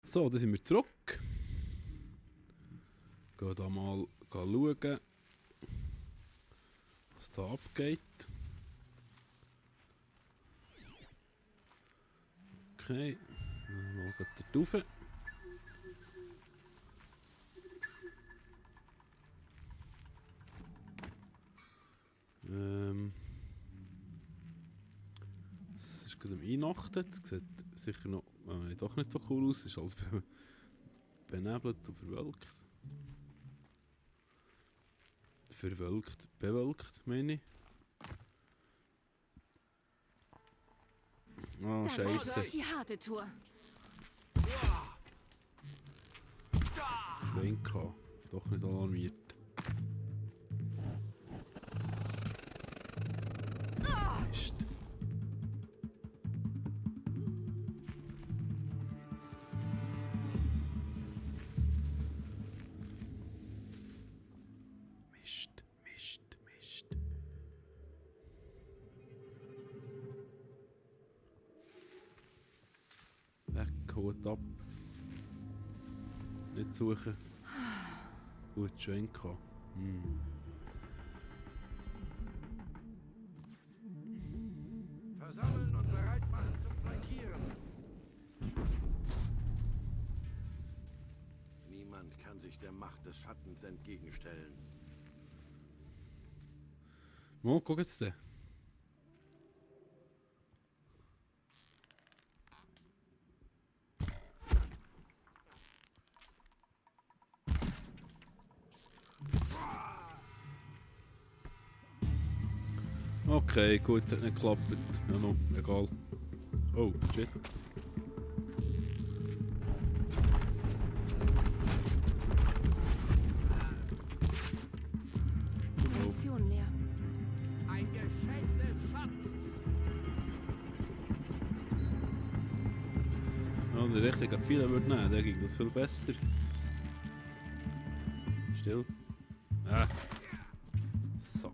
So, dann sind wir zurück. Gehen da mal schauen, was da abgeht. Okay, mal dort rauf. Es ist gerade am Einnachten. Es sieht sicher noch doch nicht so cool aus. Es ist alles benebelt und verwölkt. Bewölkt, meine ich. Ah, Scheiße. Die harte Tour. Lenka. Doch nicht alarmiert. Mist. Mist. Weg, Hut ab. Nicht suchen. Gut, Schwenka. Versammeln und bereit machen zum Flankieren. Niemand kann sich der Macht des Schattens entgegenstellen. Wo, guck jetzt da. Okay, gut, hat nicht geklappt. Ja, no, egal. Oh, shit. Munition leer. Ein Geschenk des Schattens. Ja, der richtige Pfeil würde nehmen, der ging das viel besser. Still. Ah. Sack.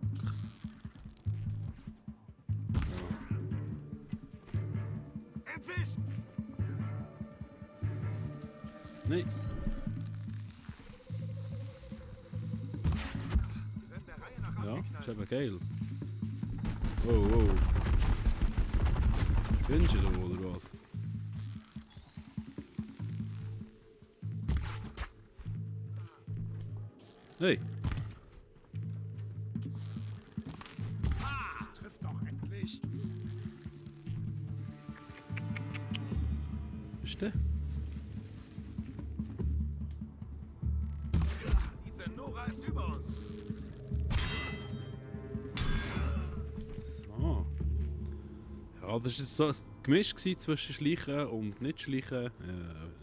Entwischen! Nein. Wir werden der Reihe nach Ja, abgeknallt. ist eben geil. Oh. Spinnst du da oder was? Hey! Trifft doch endlich! Bist du? Diese Nora ist über uns! So. Ja, das war jetzt so ein Gemisch zwischen Schleichen und nicht Schleichen.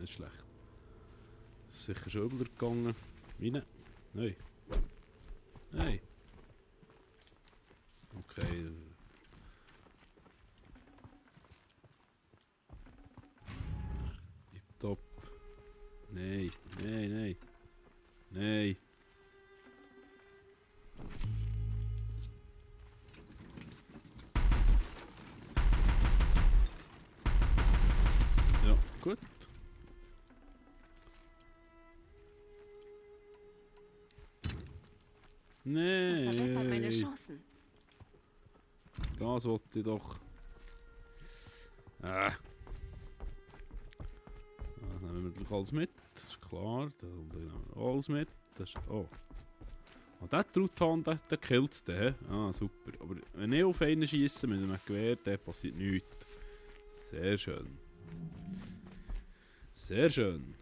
Nicht schlecht. Ist sicher schon übergegangen. Rein. Hey. Hey. Okay. Top. Nein. Ja, gut. Das verbessert meine Nein. Chancen. Das wollte ich doch. Ah. Dann nehmen wir natürlich alles mit. Das ist klar. Dann nehmen wir alles mit. Das ist, oh. Oh, der Truthahn, der killt es den. Ah, super. Aber wenn ich auf einen schiesse mit einem Gewehr, dann passiert nichts. Sehr schön. Sehr schön.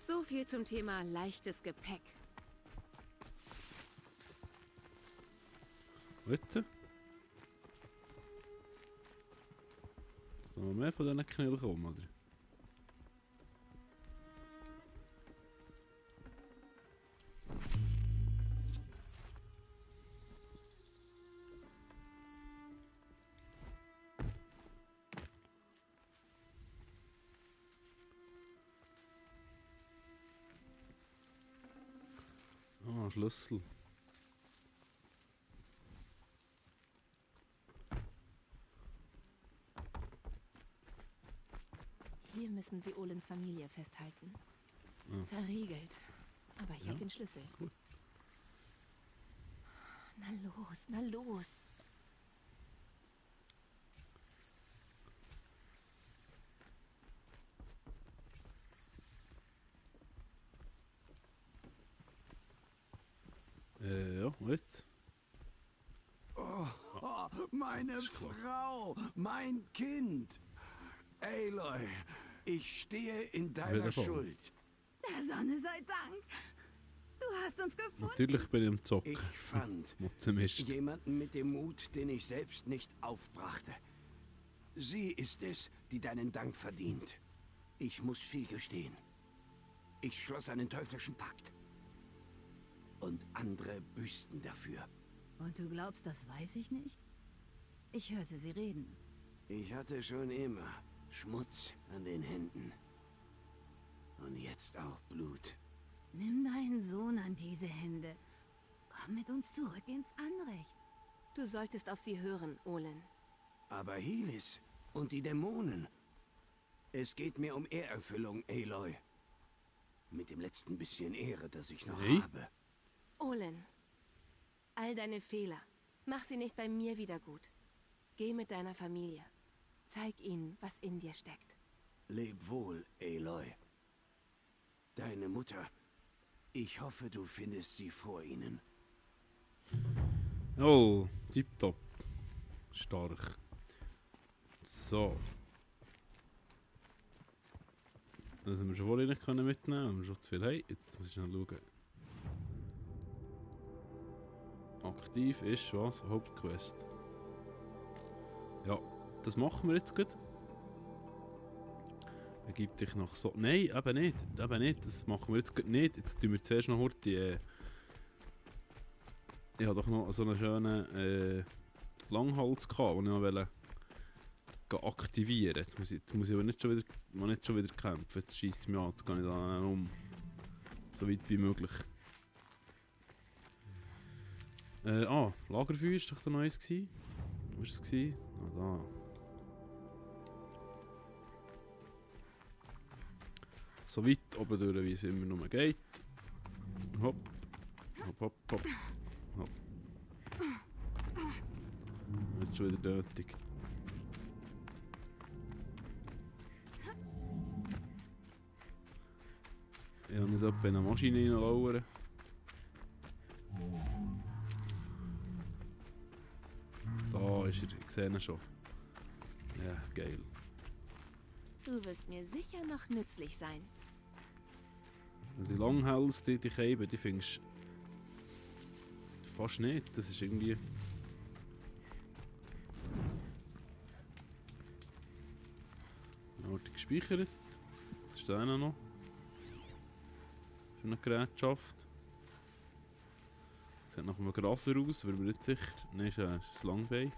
So viel zum Thema leichtes Gepäck. Bitte? Sollen wir mehr von diesen Knillen kommen, oder? Ah, Schlüssel. Hier müssen Sie Olens Familie festhalten. Ah. Verriegelt. Aber ich Ja, habe den Schlüssel. gut. Na los, na los. Ja, und jetzt? Oh, meine ist klar. Frau, mein Kind. Aloy, ich stehe in Wer deiner davon? Schuld. Der Sonne sei Dank. Du hast uns gefunden. Natürlich bin ich am Zocken. Ich fand Mutzenmist. jemanden mit dem Mut, den ich selbst nicht aufbrachte. Sie ist es, die deinen Dank verdient. Ich muss viel gestehen. Ich schloss einen teuflischen Pakt. Und andere büßten dafür. Und du glaubst, das weiß ich nicht? Ich hörte sie reden. Ich hatte schon immer Schmutz an den Händen. Und jetzt auch Blut. Nimm deinen Sohn an diese Hände. Komm mit uns zurück ins Anrecht. Du solltest auf sie hören, Olen. Aber Hilis und die Dämonen. Es geht mir um Ehrerfüllung, Aloy. Mit dem letzten bisschen Ehre, das ich noch Hey? habe. Olen, all deine Fehler, mach sie nicht bei mir wieder gut. Geh mit deiner Familie. Zeig ihnen, was in dir steckt. Leb wohl, Aloy. Deine Mutter. Ich hoffe, du findest sie vor ihnen. Oh, tipptopp. Stark. So. Das haben wir schon vorhin nicht mitnehmen können, weil wir schon zu viel haben. Jetzt muss ich schnell schauen. Aktiv ist was? Hauptquest. Ja, das machen wir jetzt gut. Ergibt dich noch so. Nein, eben nicht. Eben nicht. Das machen wir jetzt gut nicht. Jetzt tun wir zuerst noch die. Ich hatte doch noch so einen schönen Langhals gehabt, den ich noch wollte aktivieren. Jetzt muss ich aber nicht schon wieder kämpfen. Jetzt schießt es mich an. Jetzt gehe ich da um. So weit wie möglich. Lagerfeuer war doch da noch eins. Wo war es? Ah, da. So weit oben durch, wie es immer nur geht. Hopp. Hopp, hopp, hopp. Hopp. Jetzt schon wieder nötig. Ich habe nicht etwa in eine Maschine reinlauern. Da ist er, ich sehe ihn schon. Ja, geil. Du wirst mir sicher noch nützlich sein. Und die Langhals, die Käben, die findest du fast nicht. Das ist irgendwie... Orte gespeichert. Was ist da noch? Für eine Gerätschaft. Sieht nach einem Grasser aus, aber ich bin nicht sicher. Nein, ist ein Langbein.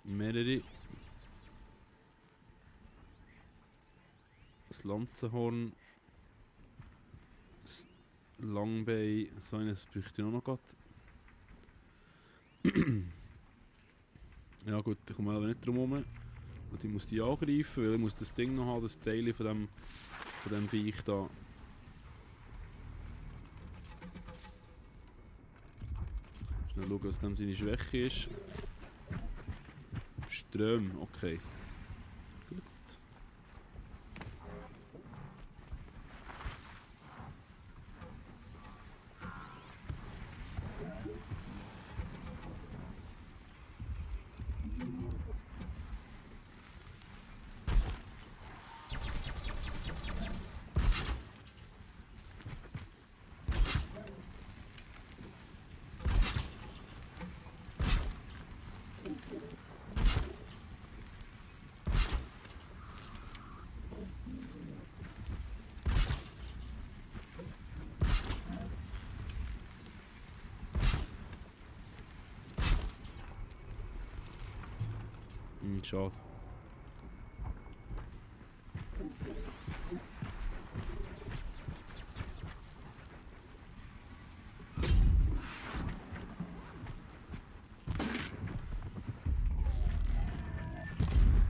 Mehrere. Das Lanzenhorn. Das Langbein. So eines bräuchte ich auch noch grad. Ja gut, ich komme aber nicht drum herum. Und ich muss die angreifen, weil ich muss das Ding noch haben, das Teil von dem Viech da. Schnell schauen, was dem seine Schwäche ist. Ström, okay. Gut. Schade.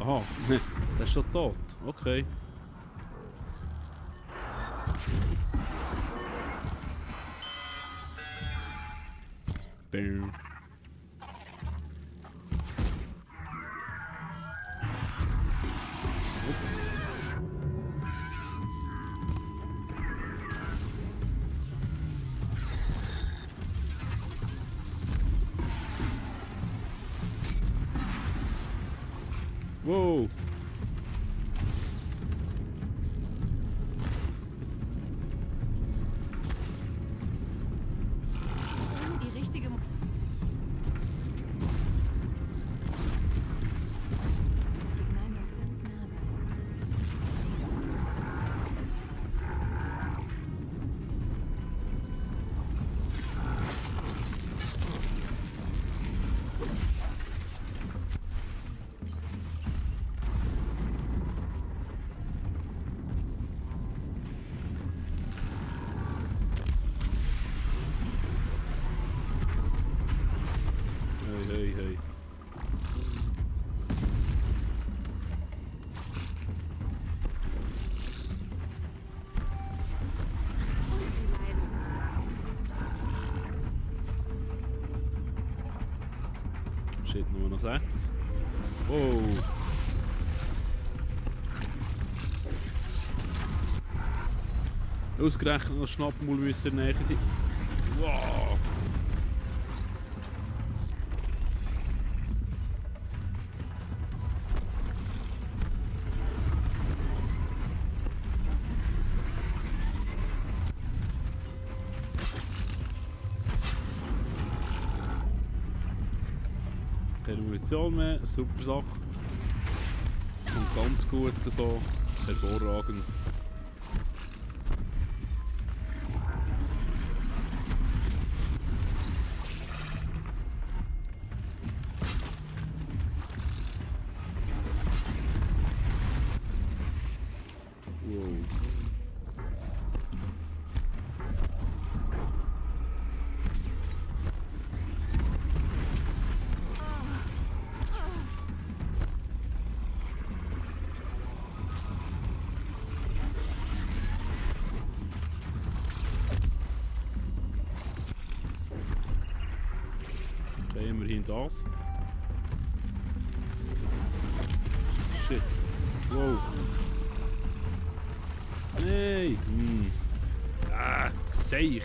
Aha, der ist schon tot. Okay. Bam. Ups. Wow. Die richtige... Das Signal muss ganz nah sein. Hey, hey, hey. Steht nur noch 6. Oh. Ausgerechnet noch Schnappmaul müssen in der Nähe sein. Wow. Keine Munition mehr, super Sache. Das kommt ganz gut so, hervorragend. Wow. Okay, immerhin das. Shit. Wow. Nee. Ah, Seich.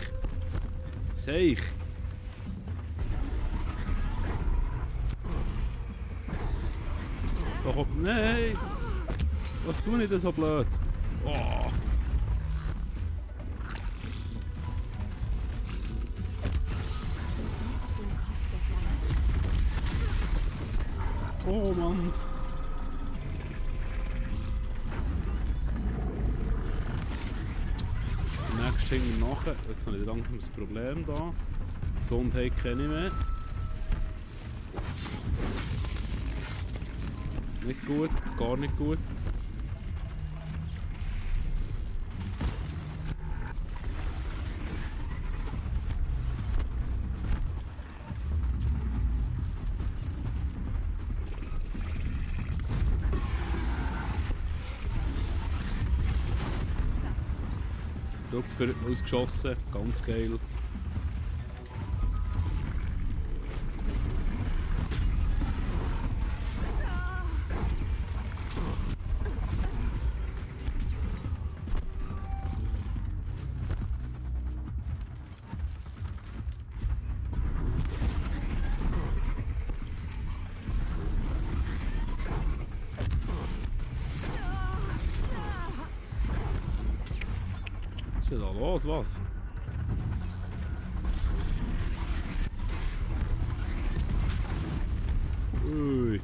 Seich. Doch, nee. Was tue ich denn so blöd? Oh. Oh Mann. Der nächste hängt mir nachher. Jetzt habe ich langsam das Problem da. Gesundheit kenne ich mehr. Nicht gut, gar nicht gut. Super, ausgeschossen, ganz geil. Was ist denn da los, was? Ui.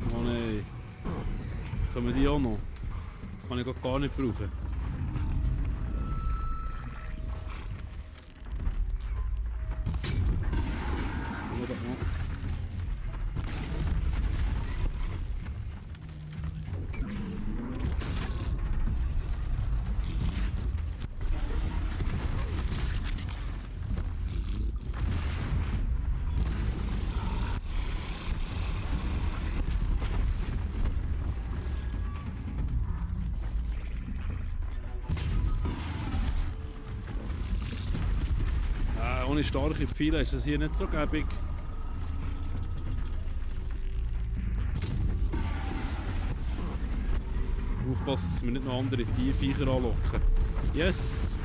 Oh nein. Jetzt kommen die auch noch. Das kann ich grad gar nicht brauchen. Oder noch. Ohne starke Pfeile ist das hier nicht so gäbig. Aufpassen, dass wir nicht noch andere Tierviecher anlocken. Yes!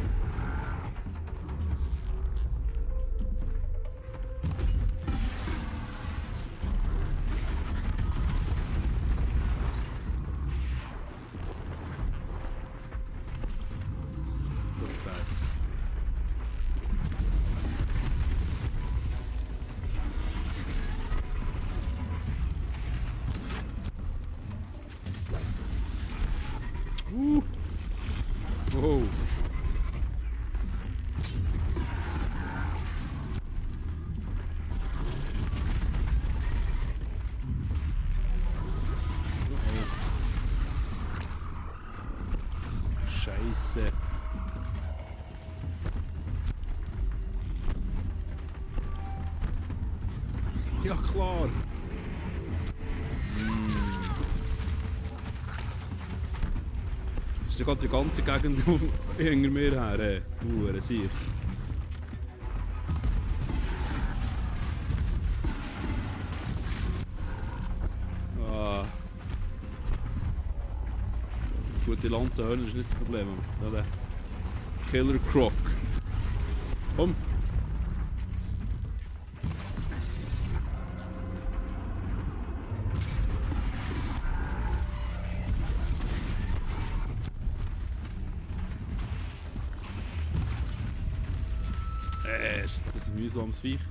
Wow. Scheiße. Ja klar. Da geht die ganze Gegend auf, hinter mir her. Sicher. Ah. Gut, die Lanze hören ist nicht das Problem. Da der Killer Croc. Komm. Ist das ein mühsames Viech?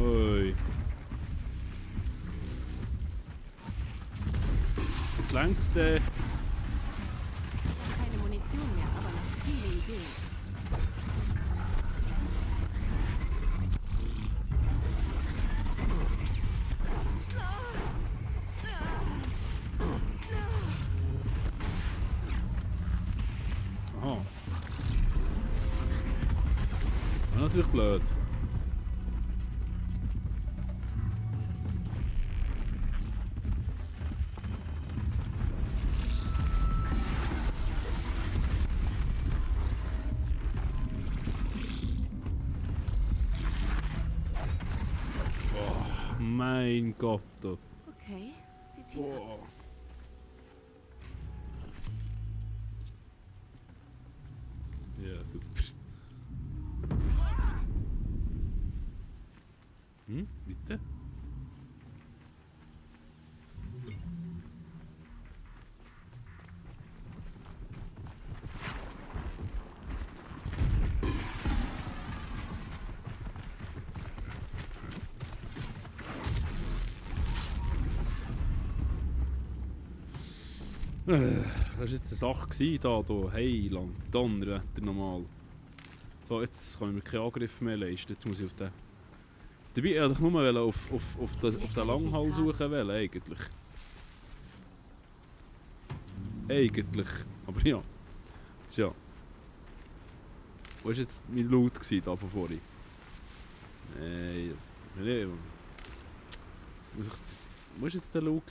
Ui. Längst Keine Munition mehr, aber noch viele Ideen. Aha. War natürlich blöd. Oh, mein Gott. Okay, sie ziehen ab. Oh. Ja, super. Bitte? Das war jetzt eine Sache hier, Heiland, Donnerwetter nochmal. So, jetzt kann ich mir keinen Angriff mehr leisten, jetzt muss ich auf den... Dabei wollte ich nur auf den Langhals suchen, eigentlich. Eigentlich, aber ja. Tja. Wo war jetzt mein Loot da von vorhin? Nee. Wo war jetzt der Loot?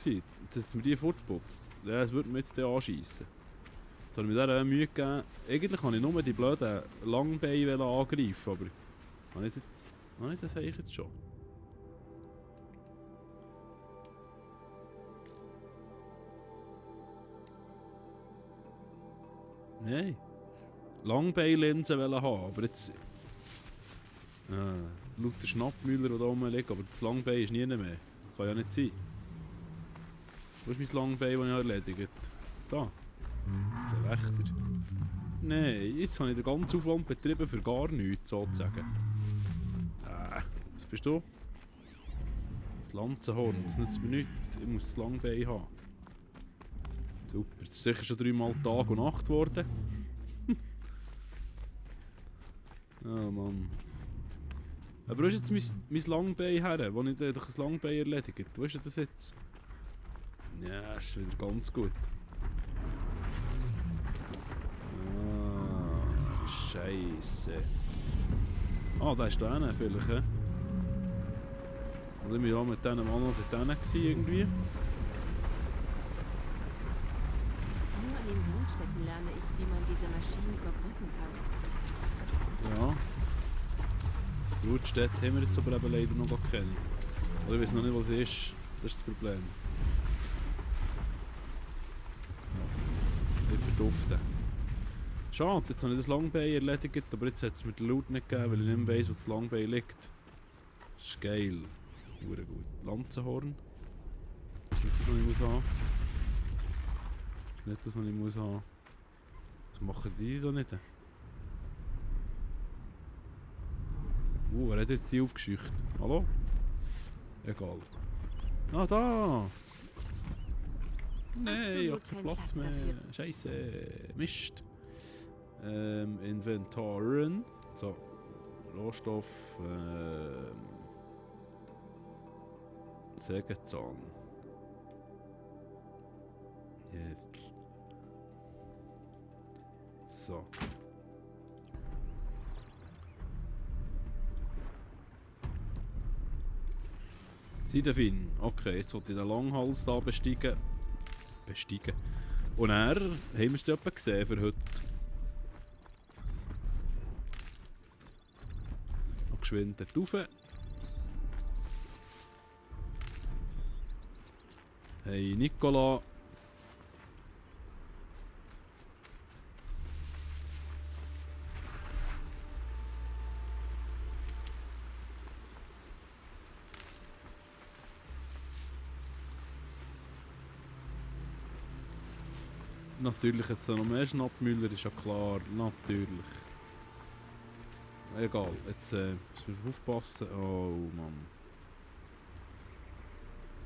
Dass mir die fortputzt. Ja, das würde mir jetzt anschiessen. Jetzt habe ich mir Mühe gegeben. Eigentlich wollte ich nur die blöden Langbeine angreifen, aber... Habe ich das eigentlich jetzt schon? Nein. Langbein-Linsen haben, aber jetzt... Lauter Schnappmüller, die da rumliegen, aber das Langbein ist nie mehr. Das kann ja nicht sein. Wo ist mein Langbein, das ich erledigt? Da. Das ist ein Wächter. Nein, jetzt habe ich den ganzen Aufwand betrieben für gar nichts, sozusagen. Was bist du? Das Lanzenhorn, das nützt mir nichts. Ich muss das Langbein haben. Super, das ist sicher schon 3-mal Tag und Nacht geworden. Oh Mann. Aber wo ist jetzt mein Langbein her, wo ich doch ein Langbein erledigt? Wo ist das jetzt? Ja, ist wieder ganz gut. Ah, Scheisse. Ah, da ist da einer vielleicht, hä? Oder ich war ja mit diesem Mann noch dort irgendwie. Nur an den Brutstätten lerne ich, wie man diese Maschinen überbrücken kann. Ja. Brutstätte haben wir jetzt aber eben leider noch gar keine. Oder ich weiß noch nicht, was es ist. Das ist das Problem. Ich verdufte. Schade, jetzt habe ich das Langbein erledigt, aber jetzt hat es mir den Loot nicht gegeben, weil ich nicht mehr weiss, wo das Langbein liegt. Das ist geil. Hure gut. Lanzenhorn. Das ist nicht das, was ich muss haben. Das ist nicht das, was ich muss haben. Was machen die da nicht? Wer hat jetzt die aufgescheucht? Hallo? Egal. Ah, da! Nein, ich habe Absolut keinen kein Platz Platz mehr. dafür. Scheiße. Mist. Inventaren. So. Rohstoff. Sägezahn. Jetzt. So. Seidefin. Okay, jetzt wollte ich den Langhals hier besteigen. Und er haben wir es etwa gesehen für heute. Noch geschwind dort rauf. Hey Nicola. Natürlich jetzt noch mehr Schnappmüller, ist ja klar. Natürlich. Egal, jetzt müssen wir aufpassen. Oh Mann.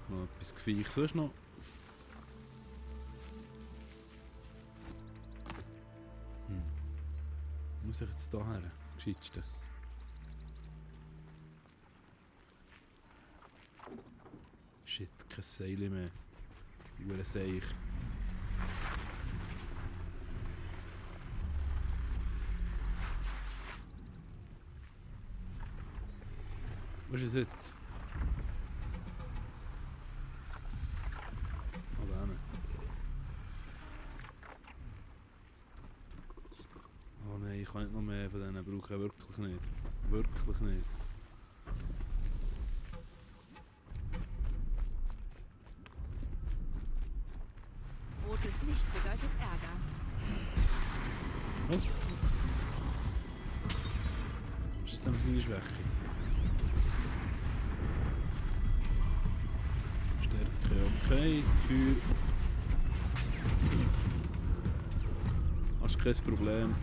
Noch etwas Gefiech sonst noch. Muss ich jetzt da her? Gescheitste. Shit, kein Seil mehr. Hure Seich. Wo ist es jetzt? Oh, da hinten. Oh nein, ich kann nicht noch mehr von denen brauchen. Wirklich nicht. Wirklich nicht. Rotes Licht bedeutet Ärger. Was? Was ist denn seine Schwäche? Stärke, okay. Feuer. Das ist kein Problem.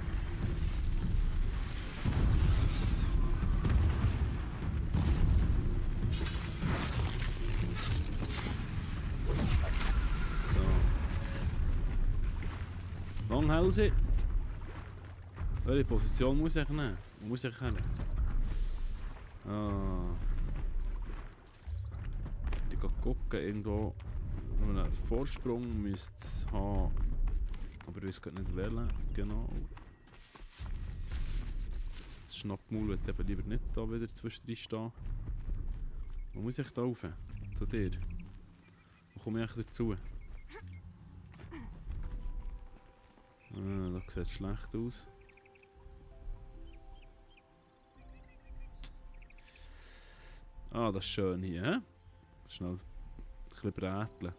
So. Langhälse. Welche Position muss ich nehmen? Wo muss ich hin? Ah. Ich gehe gucken, irgendwo einen Vorsprung müsste es haben. Aber ich weiß gerade nicht wählen. Genau. Das Schnappmaul wird eben lieber nicht da wieder zwischendrin stehen. Wo muss ich da rauf? Zu dir? Wo komme ich dazu? Das sieht schlecht aus. Ah, das ist schön hier, hä? Schnell ein bisschen bräteln.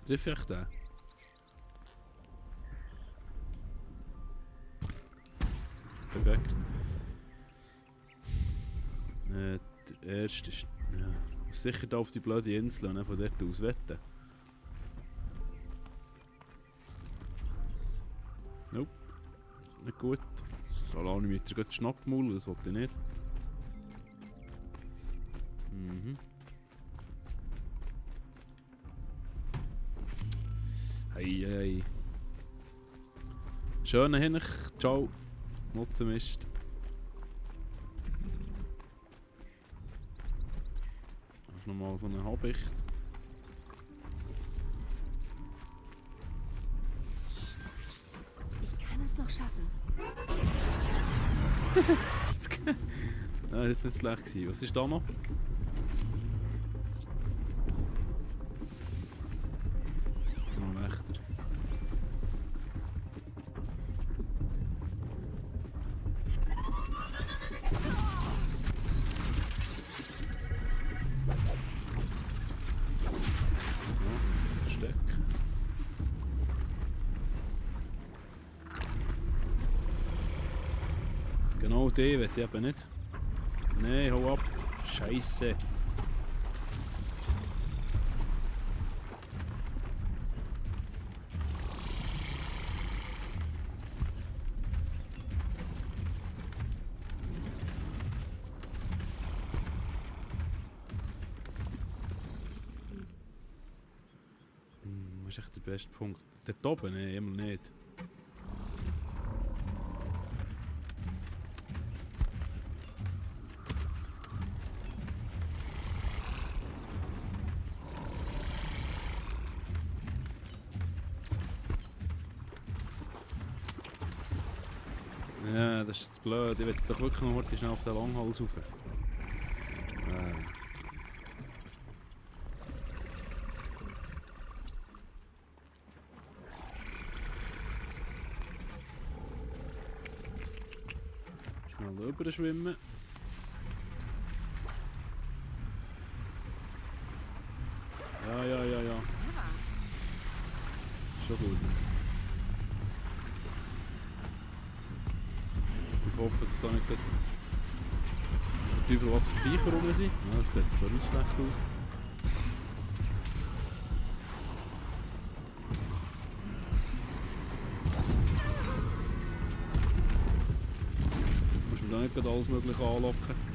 Triff ich den? Perfekt. Der erste ist... Ja, muss sicher da auf die blöde Insel und von dort aus wetten. Nope. Nicht gut. Alleine mit der Schnappmaul, das wollte ich nicht. Mhm. Hey, hey. Schönen Hinch. Ciao. Mutzenmist. Da ist nochmal so eine Habicht. Ich kann es noch schaffen. Das ist nicht schlecht gewesen. Was ist da noch? Ein Wächter. Ja, Steck. Genau die will ich eben nicht. Nein, hau ab. Scheisse. Was ist echt der beste Punkt? Der oben? Nein, immer nicht. Ja, das ist jetzt blöd. Ich will doch wirklich noch heute schnell auf den Langhals rauf. Schnell rüber schwimmen. Ja. Schon gut. Ich hoffe, dass da nicht gerade so Teufel was für Viecher rum sind. Ja, das sieht zwar nicht schlecht aus. Muss man da nicht gerade alles Mögliche anlocken.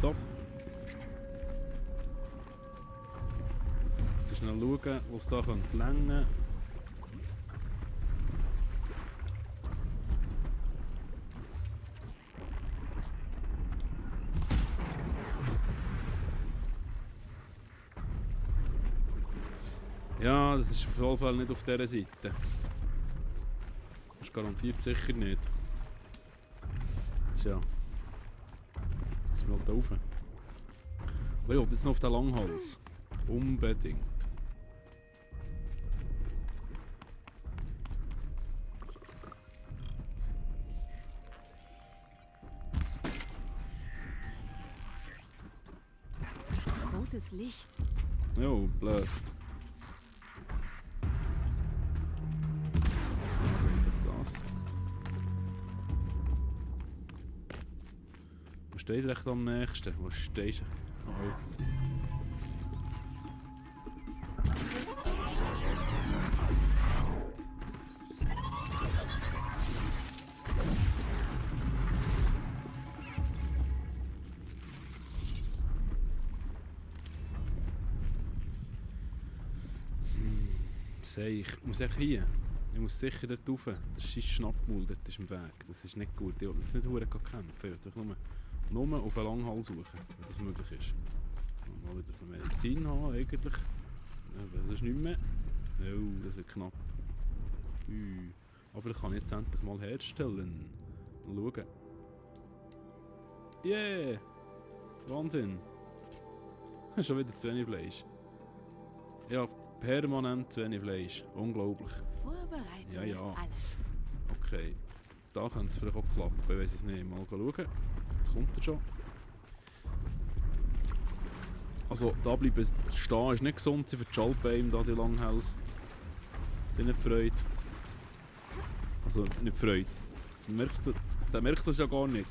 Top. Schnell schauen, was da könnte länger. Ja, das ist auf jeden Fall nicht auf dieser Seite. Das ist garantiert sicher nicht. Tja. Das will da rauf. Aber ich will jetzt noch auf den Langhals. Unbedingt. Rotes Licht. Jo, blöd. So, geht doch das. Wo steht recht am nächsten? Wo stehst du? Oh. Ich muss echt hier. Ich muss sicher dort rauf. Das ist Schnappmaul, dort ist im Weg. Das ist nicht gut. Ich will jetzt nicht verdammt kämpfen. Ich will nur auf einen Langhals suchen, wenn das möglich ist. Mal wieder eine Medizin haben, eigentlich. Ja, das ist nicht mehr. Oh, das wird knapp. Aber ich kann jetzt endlich mal herstellen. Mal schauen. Yeah! Wahnsinn! Schon wieder zu wenig Fleisch. Ja. Permanent zu wenig Fleisch. Unglaublich. Vorbereitung Ja. ist alles. Okay. Da könnte es vielleicht auch klappen. Ich weiß es nicht. Mal schauen. Jetzt kommt er schon. Also, da bleiben stehen ist nicht gesund für die Schaltbeine, da die Langhals. Die nicht Freude. Also, nicht Freude. Der merkt das ja gar nicht.